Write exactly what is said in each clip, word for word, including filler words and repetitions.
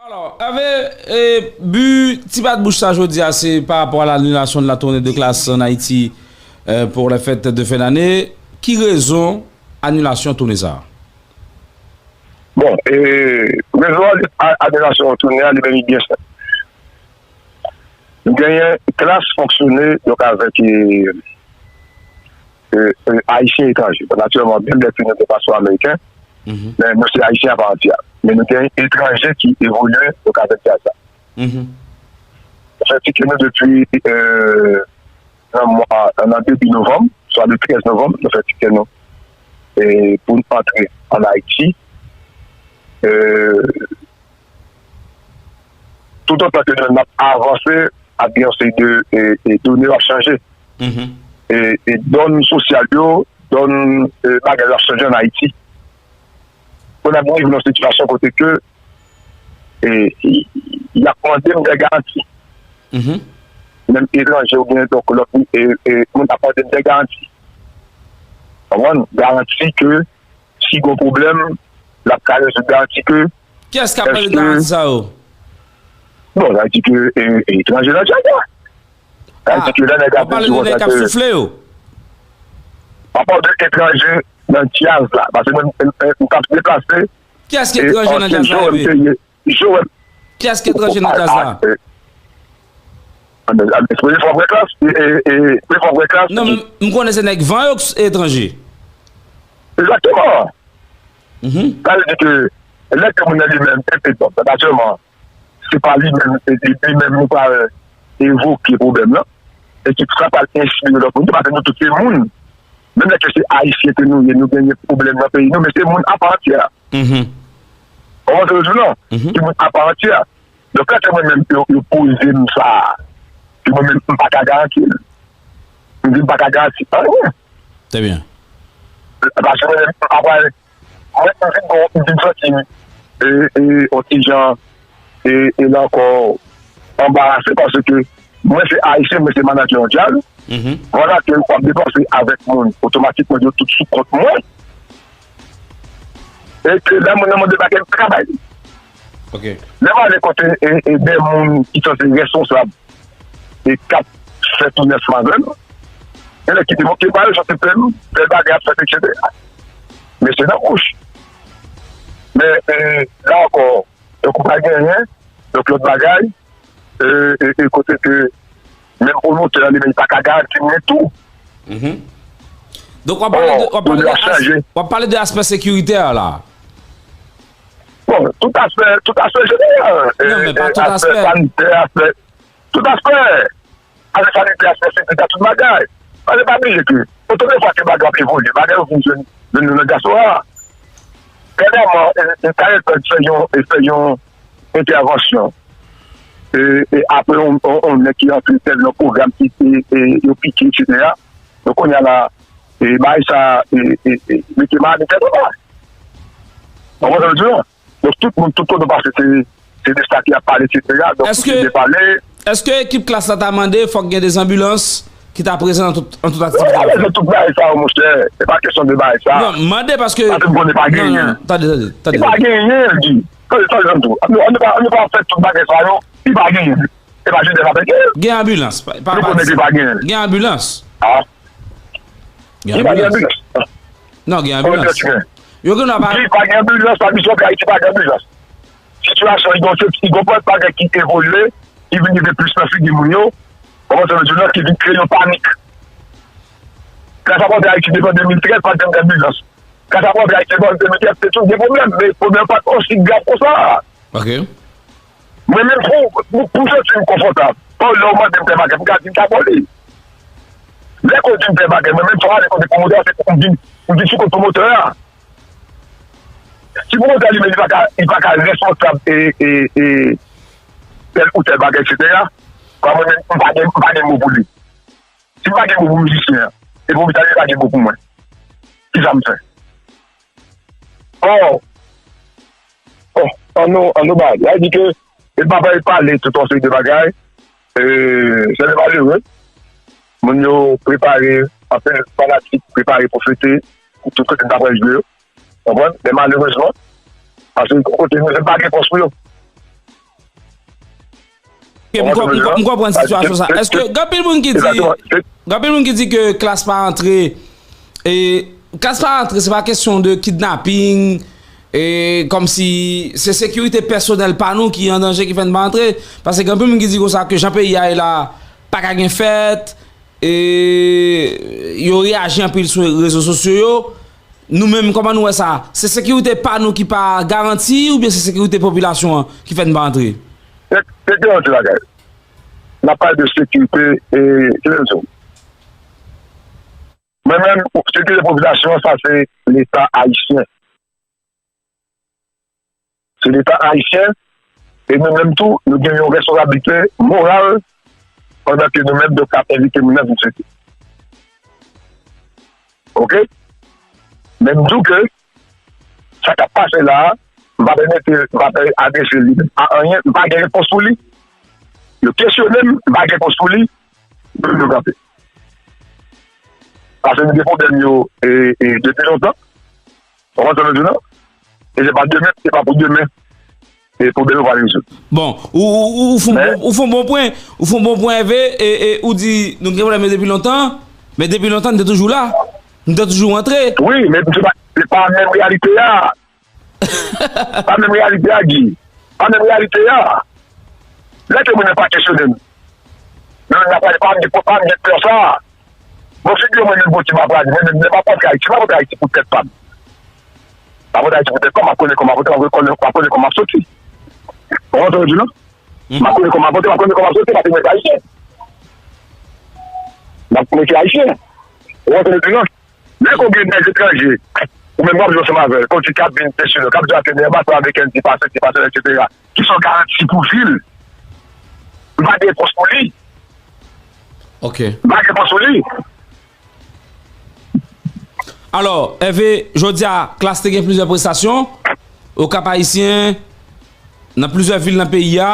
Alò, Hervé, e, bi ti bat bouch sa jodi a, se pa rapò a lanilasyon de la tournée de classe en Haïti, euh, pour les fêtes de fin d'année. Ki rezon anilasyon toune sa a? Bon, e, rezon a, a, anilasyon toune a, li menm li byen senp. Nou genyen klas fonksyone, donk, avèk, e, e, e, Ayisyen etranje. Bon, natirèlman, byen lè ke nou te pa sou Ameriken, men nou se Ayisyen apa antyè. Men nou gen etranje ki evolye, donk, avèk djaz la. Nou fè ti ke nou depi, e, nan mwa, nan debi novanm, swa le trèz novanm, nou fè ti ke nou, e, pou n antre ann Ayiti. E, toutotan ke nou ap avanse, ap gen yon seri de, e, e, done yo ap chanje. E, e dòn sosyal yo, dòn, e, bagay yo ap chanje ann Ayiti. Pou n ap rive nan sitiyasyon kote ke, e, y, y ap mande m de garanti. Menm etranje oubyen donk lòt, e, e, moun ap mande m de garanti. Konprann? Garanti ke si gon pwoblèm, l ap ka rezoud. Garanti ke... Kiyès k ap mande garanti sa yo? Bon, sa di ke, e, e, etranje nan djaz la. Sa di ke lè nèg ap di konsa ke... W ap pale de nèg k ap soufle yo? M ap pale de etranje nan djaz la. Paske mwen, m, m, m t ap deplase. Kiyès ki etranje nan djaz la, Hervé? Joel. Kiyès ki etranje nan djaz la? Esplike fò vrè klas, e, e, esplike fò vrè klas. Non, men m konnen se nèg van yo k etranje. Egzakteman. Sa vle di ke lè ke moun nan li menm, e, e, bon, natirèlman, se pa li menm, se li, li menm nou pral evoke pwoblèm nan. E ki sa pral enspire lòt moun tou, paske nou tout se moun. Menm lè ke se Ayisyen ke nou ye, nou genyen pwoblèm nan peyi nou, men se moun apa antyè. Konprann sa m di w lan? Se moun apa antyè. Donk, lè ke mwen menm, yo, yo poze m sa, ke mwen menm, m pa ka garanti l. M di m pa ka garanti anyen. Trè byen. Paske mwen menm, m pa pral, mwen, m vin gon, m vin santi m, e, e, yon ti jan, e, e la ankò, anbarase, paske mwen se Ayisyen, mwen se manadjè yon djaz. Vwala ke w ap depanse avèk moun, otomatikman, yo tout sou kont mwen. E ke lè moun nan mande bagay, m pa ka bay li. Lè m ale kote, e, e, de moun ki sanse responsab, e k ap fè tou nèf avè m, gen lè ki di m, "Ok, ba yo chans, se pè m, bèl bagay ap fèt, etsetera." Men se nan bouch. Men, e, la ankò, donk, ou pa genyen, donk, lòt bagay, e, e, e, kote ke menm pwomotè a li menm, li pa ka garanti mwen tou. Donk, w ap pale de, w ap pale de as-, w ap pale de aspè sekiritè a la. Bon, tout aspè, tout aspè jeneral. Non, men pa tout aspè. Aspè sanitè, aspè, tout aspè. Aspè sanitè, aspè sekirite, tout bagay. Paske pa bliye ke, otan de fwa ke bagay ap evolye, bagay yo vin jwenn, jwenn nou nan dyaspora a. Dènyèman, e, e, Carlton fè yon, e, fè yon entèvansyon. E, e apre, on, on, on nèg ki antre tèl nan pwogram ki, e, e, yo pike, etsetera. Donk, kounye a la, e, bagay sa, e, e, e, mete mal nan tèt ou la. Ou konprann sa m di w lan? Donk, tout moun, tout kote w pase, se, se de sa ki ap pale, etsetera. Donk, tout moun te pale. Èske ekip klas la ta mande fòk gen de zanbilans ki ta prezan nan tout, nan tout aktivite y ap fè? Wi, tout bagay sa yo, monchè. Se pa kesyon de bagay sa. Non, m mande paske... Paske m konnen pa genyen. Non, non, tande, tande, tande. Li pa genyen, li di. Tande, tande, tande tou. Ann nou, ann nou pa, ann nou pa fè tout bagay sa yo, li pa genyen. E pa jodi a n ap fè genyen. Gen anbilans. Pa, pa, nou konnen ke pa genyen. Gen anbilans. Ah. Gen anbilans. Non, gen anbilans. Yo gen dwa pa... Di pa gen anbilans, pa di sòti Ayiti pa gen anbilans. Sitiyasyon, li gon, li gon pòt bagay ki evolye, ki vin rive plis nan figi moun yo. Kòman sa vle di la, ki vin kreye yon panik. Gras a Bondye, Ayiti depi an de mil trèz, pa t janm gen anbilans. Gras a Bondye, Ayiti depi an de mil trèz, te toujou gen pwoblèm, men pwoblèm pa t osi grav konsa. Ok. Mwen menm pou, pou, pou m santi m konfòtab, pa lè w mande m tèl bagay, m ka di m ta ba w li. Lè ke w di m tèl bagay, mwen menm fò m ale kote pwomotè a, se pou m vin, m vin sou kont pwomotè a. Si pwomotè a li menm, li pa ka, li pa ka responsab e, e, e tèl ou tèl bagay, etsetera, pa mwen menm, m pa gen, m pa gen mo pou li. Si m pa gen mo pou mizisyen an, e pwomotè a li pa gen mo pou mwen, kisa m fè? Oh! Oh, ann nou, ann nou ba li. Sa vle di ke e pa fè pale tout yon seri de bagay. E, se de malere. Moun yo prepare, anfen, fanatik prepare pou fete, pou tout kote n ta pral jwe yo. Konprann? Men malerezman, paske kote nou, se pa gen pòs pou yo. Ok, m konprann sitiyasyon sa. Èske gen anpil moun ki di, gen anpil moun ki di ke Klass pa antre, e Klass pa antre, se pa kesyon de kidnaping, e kòmsi se sekirite pèsonèl pa nou ki an danje ki fè n pa antre. Paske gen anpil moun ki di konsa ke jan peyi a ye la, pa ka gen fèt, e yo reyaji anpil sou rezo sosyo yo. Nou menm, kòman nou wè sa? Se sekirite pa nou ki pa garanti oubyen se sekirite popilasyon an ki fè n pa antre? Se, se garanti bagay. N ap pale de sekirite, e, ki lè m di w? Mwen menm, sekirite popilasyon an, sa se Leta ayisyen. Se Leta ayisyen, e nou menm tou, nou gen yon responsablite moral pandan ke nou menm, donk, ap envite moun nan vin fete. Oke? Men m di w ke sa k ap pase la a, m pa pèmèt, m pa pè adrese li a anyen, m pa gen repons pou li. Yo kesyone m, m pa gen repons pou li, m kanpe. Paske nou gen pwoblèm yo, e, e, depi lontan. Ou konprann sa m di w lan? E se pa demen, se pa pou demen. E pwoblèm yo pral rezoud. Bon, ou, ou, ou, ou fè yon bon, ou fè yon bon pwen, ou fè yon bon pwen, Ève, e, e ou di nou gen pwoblèm yo depi lontan, men depi lontan nou te toujou la, nou te toujou antre. Wi, men se pa, se pa menm reyalite a. Pa menm reyalite a, Guy. Pa menm reyalite a. Lè ke moun nan pa kesyone m, nan, nan pa, pa, pa, pa gen pè sa. Bon, figi mwen menm, bon, ti m ap rale, mwen menm, mwen m ap antre Ayiti, m ap antre Ayiti pou tèt pa m. M ap antre Ayiti pou tèt pa m, m ap konnen kòman m ap antre, m ap konnen, m ap konnen kòman m ap soti. Ou konprann sa m di w lan? M ap konnen kòman m ap antre, m ap konnen kòman m ap soti, paske mwen se ayisyen. M ap, mwen se ayisyen. Ou konprann sa m di w lan? Lè ke w gen nèg etranje, ou menm w ap jwe ansanm avè l, kòmsi k ap vin deside, k ap di w ke anbasad amerikèn di pase, di pase, etsetera. Ki se yon garanti pou vi l. M pa gen repons pou li. Ok. M pa gen repons pou li. Alò, Ève, jodi a, Klass te gen plizyè prestasyon, Okap Ayisyen, nan plizyè vil nan peyi a.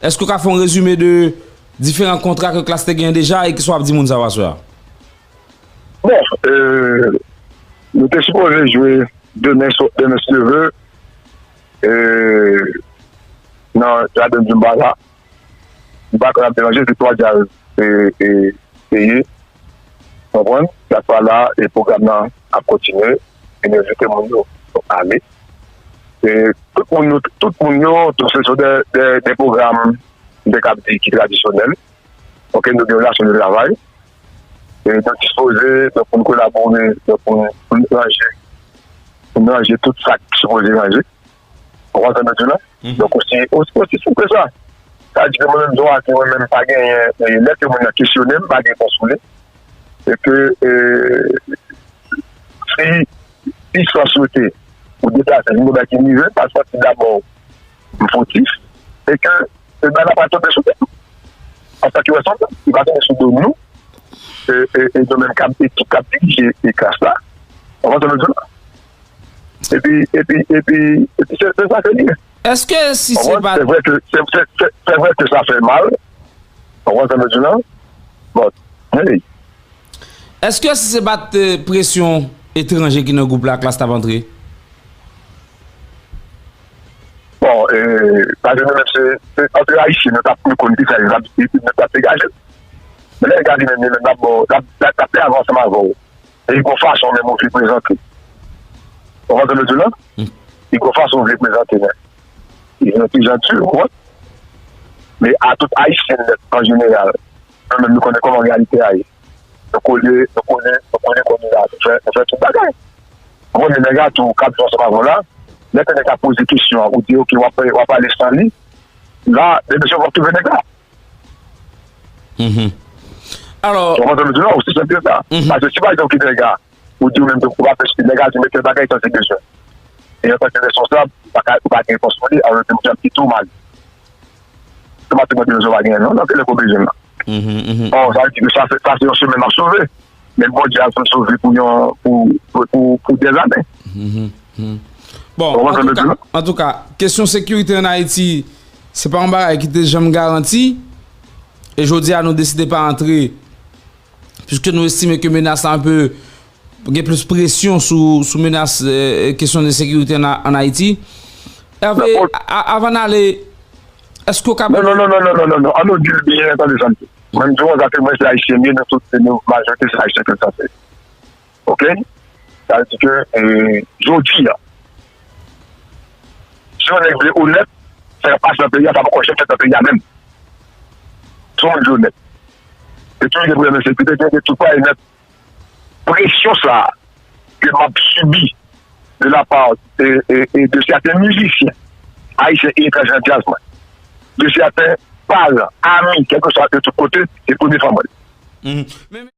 Èske w ka fè yon rezime de diferan kontra ke Klass te genyen deja e kisa w ap di moun sa yo aswè a? Bon, euh, nou te sipoze jwe demen, so-, demen si Dye vle, euh, nan jaden Zumba la. M pa kwè n ap deranje, se twa djaz, e, e, peye. Konprann? Djaz pa la, e pwogram nan ap kontinye. E nou envite moun yo ale. E tout moun yo, tout moun yo, tout se sou de, de, de pwogram, m te kab di ki tradisyonèl. Oke, nou gen relasyon de travay. E nou dispoze, donk, pou n kolabore, donk, pou n, pou n ranje, pou n ranje tout sa k sipoze ranje. Ou konprann sa m di w la? Donk, osi, osi, osi senp ke sa. Sa vle di ke mwen menm, Zoran, ke mwen menm, pa genyen, e, lè ke moun nan kesyone m, m pa gen repons pou li. E ke, e, si, si sa swete pou deplase, se yon bagay ki rive, pa santi dabò m fotif, e ke, e, bagay la pa tonbe sou tèt mwen. Antanke responsab, li pa tonbe sou do nou, e, e, e nou menm k ap, ekip k ap dirije, e, klas la. Ou konprann sa m di w la? Epi, epi, epi, epi se, se sa ke li ye. Èske si se pa... Se vre ke, se, se, se, se vre ke sa fè mal. Ou konprann sa m di w la? Bon, hey. Èske si se pa t, eh, presyon etranje ki nan gwoup la, Klass t ap antre? Bon, eh, paske nou menm se, se antre Ayisyen, nou t ap, nou konn ki sa, nou t ap, nou t ap degaje. Men lè nèg la vin menm, li menm l ap ba w, l ap, l ap, l ap fè avanse ansanm avè w. E li gon fason menm ou vle prezante. Ou konprann sa m di w la? Li gon fason ou vle prezante, men li vin yon ti jan di, ou konprann? Men a tout Ayisyen nèt, an jeneral, nou menm nou konnen kòman reyalite a ye. Nou kole, nou kole, nou kole kounye a, nou fè, nou fè tout bagay. Ou konprann, men nèg la tou k ap viv ansanm avè w la, lè ke nèg la poze kesyon an, ou di, "Ok, w ap, w ap ale san li," la, men mesye, w ap twouve nèg la. Mhm. Alò, ou konprann sa m di w la, osi senp ke sa. Mhm. Paske si pa egzanp ki nèg la, ou di ou menm tou, ou pa fè si nèg la di mete bagay sa se bezwen. E antanke responsab, ou pa ka, ou pa gen repons pou li, alò ke moun ap kite w mal. Tou maten mwen di w pa genyen non, nan kilè ke w bezwen m la. Mhm, mhm. Bon, sa vle di ke sa se, sa se yon semen m ap sove. Men Bondye ap fè m sove pou yon, pou, pou, pou, pou dèzane. Mhm, mhm. Bon, ou konprann sa m di w la? Antouka, antouka, kesyon sekirite ann Ayiti, se pa yon bagay ki te janm garanti. E jodi a, nou deside pa antre, piske nou estime ke menas la anpe gen plis presyon sou, sou menas, eh, kesyon de sekirite ann, ann Ayiti. Hervé, a, a, avan n ale, Èske w ka Non, non, non, non, non, non, non, non. An nou di l byen, tande sa m di. Mwen, m di w, sa se mwen, se ayisyen m ye, nou tout, se nou, majorite, se ayisyen ke sa se. Oke? Sa vle di ke, e, jodi a, si yon nèg vle onèt, sa k ap pase nan peyi a, sa poko janm fèt nan peyi a menm. Si yon moun vle onèt. E tou gen pwoblèm ensekirite, gen tout pa e nèt. Presyon sa a ke m ap sibi de la pa e, e, e de sèten mizisyen ayisyen e etranjè nan dyaz mwen, de sèten paran, ami, kèlkeswa de tout kote, se premye fwa mwen. Mhm. Men,